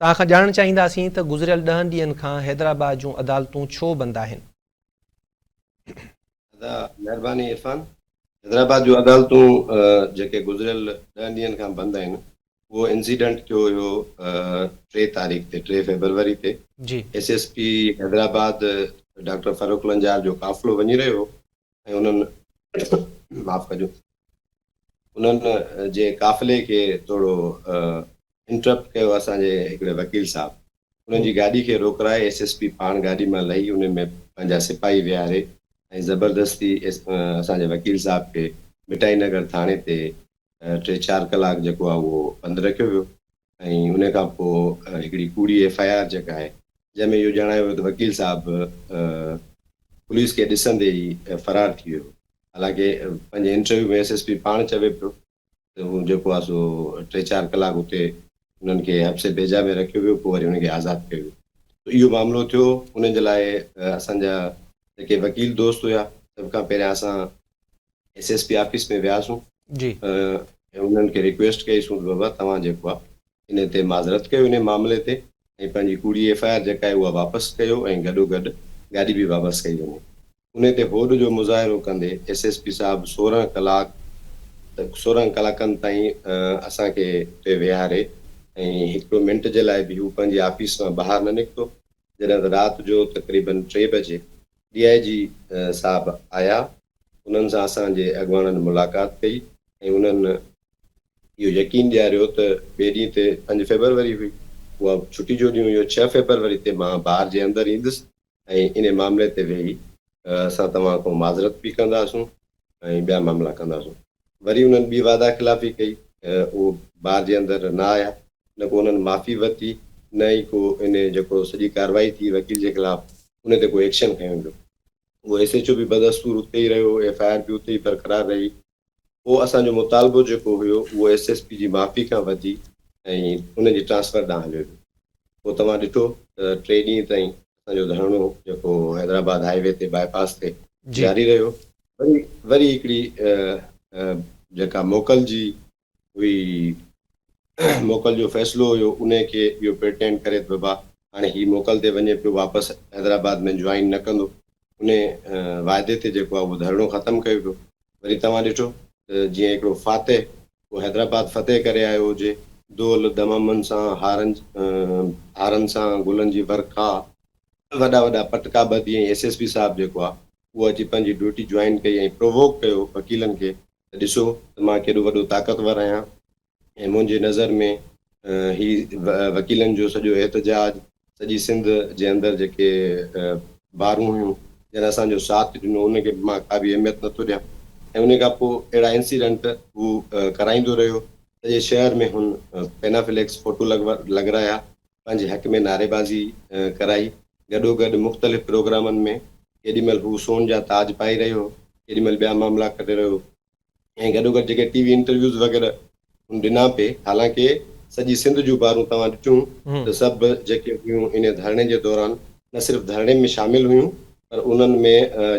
توهان کان ڄاڻڻ چاهينداسين ته گذريل ڏهن ڏينهن کان حيدرآباد جون عدالتون ڇو بند آهن؟ ادا مهرباني عرفان. حيدرآباد جون عدالتون جيڪي گذريل ڏهن ڏينهن کان بند آهن اهو انسيڊنٽ ٿيو هيو ٽي تاريخ تي ٽي فيبروري تي جي S S P Hyderabad doctor Farrukh Lanjar جو قافلو وڃي رهيو هو ۽ انهن معاف ڪجو انهن جي قافلي کي ٿورو انٽرپٽ ڪيو اسان جي هڪڙي وڪيل صاحب انهن جي گاڏي کي روڪرائي ايس ايس پي پاڻ گاڏي مان لهي ان ۾ پنهنجا سپاهي ويهاري ۽ زبردستي اسان جي وڪيل صاحب کي مٽائي نگر ٿاڻي تي ٽي چار ڪلاڪ جيڪو آهي اهو بند رکيو ويو ۽ ان کان پوء هڪڙي ڪوڙي ايف I R جيڪا آهي جنهن ۾ اهو ڄاڻايو ويو ته وڪيل صاحب پوليس کي ڏسندي ئي فرار ٿي ويو حالانڪه پنهنجي انٽرويو ۾ ايس ايس پي پاڻ چوي پيو ته هو جيڪو آهي سو ٽي چار ڪلاڪ اتي انهن کي حبس بيجا ۾ رکيو ويو پوء وري انهن کي آزاد ڪيو ويو ته اهو معاملو ٿيو ان جي لاء اسان جا جيڪي وڪيل دوست هيا سڀ کان پهريان اسان ايس ايس پي آفيس ۾ وياسون جي ۽ انهن کي ريڪويسٽ ڪئي سون ته بابا توهان جيڪو آهي ان تي معذرت ڪيو ان معاملي تي ۽ پنهنجي ڪوڙي ايف I R جيڪا آهي اها واپس ڪيو ۽ گڏو گڏ گاڏي به واپس ڪئي وڃي ان تي هوڏ جو مظاهرو ڪندي ايس ايس پي صاحب 16 ڪلاڪ 16 ڪلاڪن تائين اسان کي اتي ويهاري ۽ هڪڙو منٽ جي لاء به هو پنهنجي آفيس مان ٻاهر نه نڪتو جڏهن ته رات جو تقريبن ٽي بجي ڊي I جي صاحب آيا انهن سان اسان جي اڳواڻن ملاقات ڪئي ۽ انهن اهو يقين ڏياريو ته ٻئي ڏينهن تي پنج فيبروري هئي، اها ڇٽي جو ڏينهن هيو، ڇهه فيبروري تي مان بار جي اندر ايندس ۽ انهي معاملي تي ويهي اسان توهان کان معذرت به ڪنداسون ۽ ٻيا معاملا ڪنداسون. وري انهن ٻي وعده خلافي ڪئي، اهو بار جي اندر نه آيا، نه ڪو انهن معافي ورتي، نه ئي ڪو انهي جيڪو سڄي ڪارروائي ٿي وڪيل جي خلاف انهي تي ڪو ايڪشن کنيو ويو. اهو ايس ايڇ او به بدستور اتي ئي رهيو، ايف I R به اتي ئي برقرار رهي. پوء اسان جو مطالبو جيڪو هيو اهو ايس ايس پي جي معافي کان وڌي ۽ ان جي ٽرانسفر ڏانهن هليو ويو. پوء توهان ڏٺو ته ٽي ڏينهن تائين اسان جو ڌرڻو جيڪو حيدرآباد هاء وي تي باء پاس تي جاري رهيو. وري وري هڪڙي جيڪا موڪل جي هئي، موڪل جو فيصلو هيو، انهي کي اهو پريٽينڊ ڪري ته بابا هاڻي هي موڪل تي وڃي پيو واپس حيدرآباد ۾ جوائن نه ڪندو، انهي واعدي تي جيڪو آهي اهو ڌرڻو ختم ڪيو ويو. وري توهان ڏٺو ته جيئن هڪڙو فاتح ڪو حيدرآباد فتح ڪري آيو هجي، دول دمامن سان، هارن هارن سان گلن جي ورکا، وڏا وڏا پٽڪا ٻڌي ۽ ايس ايس پي صاحب جيڪو آهي اهو اچي پنهنجي ڊيوٽي جوائن ڪئي ۽ پرووڪ ڪيو وڪيلن کي ته ڏسو ته مان ڪيڏو وڏو طاقتور آهيان ۽ منهنجي نظر ۾ هي وڪيلن جو سڄو احتجاج، سڄي سنڌ جي اندر جيڪي بارون هيون جن اسان جو ساٿ ڏنو ان کي به مان ڪا به اهميت نٿو ڏيان ۽ ان کان پوء اهڙا انسيڊنٽ هو ڪرائيندو رهيو. سڄي شهر ۾ هن پينافليڪس فوٽو لڳرايا، پنهنجي حق ۾ نعريبازي ڪرائي، گڏوگڏ مختلف پروگرامن ۾ ڪيڏي مهل هو سون جا تاج پائي رهيو هو، ڪيڏي مهل ٻيا معاملا ڪڍي رهيو هو ۽ گڏوگڏ جيڪي ٽي وي انٽرويوز وغيره هن ڏنا پئي، حالانڪه سڄي سنڌ جون بارون توهان ڏٺيون ته سڀ جيڪي هيون انهي ڌرڻي جي دوران نه صرف ڌرڻي ۾ شامل هيون پر انهن ۾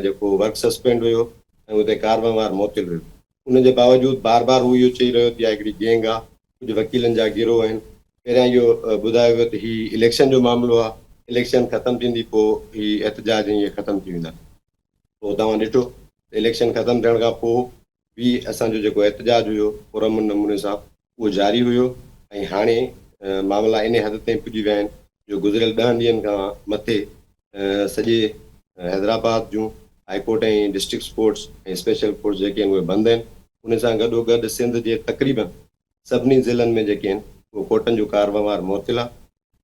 جيڪو ورڪ سسپينڊ هيو ۽ اتي ڪار وهنوار معطل هيو. ان جي باوجود بار بار هو اهو چئي رهيو ته اها هڪڙي گينگ آهي، ڪجهه وڪيلن جا گروهه آهن. پهريان اهو ٻڌايو ويو ته هي اليڪشن جو معاملو آهي، اليڪشن ختم ٿيندي پوء هي احتجاج ۽ اهي ختم ٿي ويندا. پوء توهان ڏٺو ته اليڪشن ختم ٿيڻ کان پوء به اسان جو جيڪو احتجاج هيو پرامن نموني سان اهو جاري هيو ۽ هاڻي معاملا انهي حد تائين پڄي ويا آهن جو گذريل ڏهن ڏينهن کان مٿي سڄي حيدرآباد جون high court ۽ district courts ۽ special courts جيڪي آهن اهي بند آهن ان سان گڏوگڏ سنڌ جي تقريبن سڀني ضلعن ۾ جيڪي آهن اهي ڪورٽن جو ڪاروهنوار معطل آهي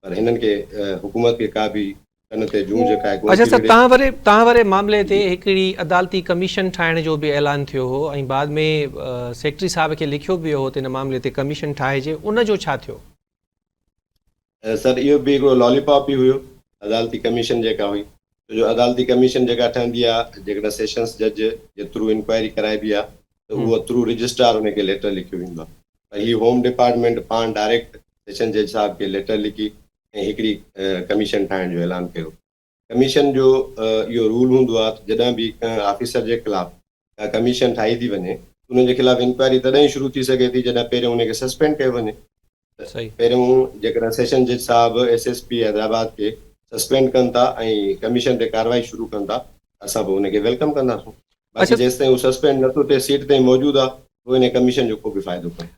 پر هنن کي حڪومت کي ڪا به ڪن تي جون جيڪا آهي ڪونه اڇا ٿي سر وڙهي. تان واري تان واري معاملي تي هڪڙي عدالتي ڪميشن ٺاهڻ جو به اعلان ٿيو هو ۽ بعد ۾ سيڪريٽري صاحب کي لکيو به ويو هو ته ان معاملي تي ڪميشن ٺاهجي ان جو ڇا ٿيو؟ سر اهو به هڪڙو لالي پاپ ئي هيو عدالتي ڪميشن جيڪا هئي ڇو جو عدالتي ڪميشن جيڪا ٺهندي آهي جيڪڏهن سيشنس جج جي ٿرو انڪوائري ڪرائبي آهي ته اهو ٿرو رجسٽرار ان کي ليٽر لکيو ويندو آهي پر هي هوم ڊپارٽمينٽ پاڻ ڊائريڪٽ سيشن جج صاحب کي ليٽر لکي ۽ هڪڙي ڪميشن ٺاهڻ جو اعلان ڪيو. ڪميشن جو اهو رول هوندو آهي ته جڏهن به ڪنهن آفيسر جي خلاف ڪا ڪميشن ٺاهي ٿي وڃي ته ان جي خلاف انڪوائري تڏهن ئي شروع ٿي سگهي ٿي جڏهن پهريون ان کي سسپينڊ ڪيو وڃي. ته پهريون جيڪڏهن سيشن جج صاحب ايس ايس پي حيدرآباد کي سسپينڊ ڪن ٿا ۽ ڪميشن تي ڪارروائي شروع ڪن ٿا ته اسان پوء ان کي welcome ڪنداسون. باقي جيستائين هو سسپينڊ نٿو ٿئي سيٽ تي موجود آهي پوء ان ڪميشن جو ڪو به فائدو ڪونهي.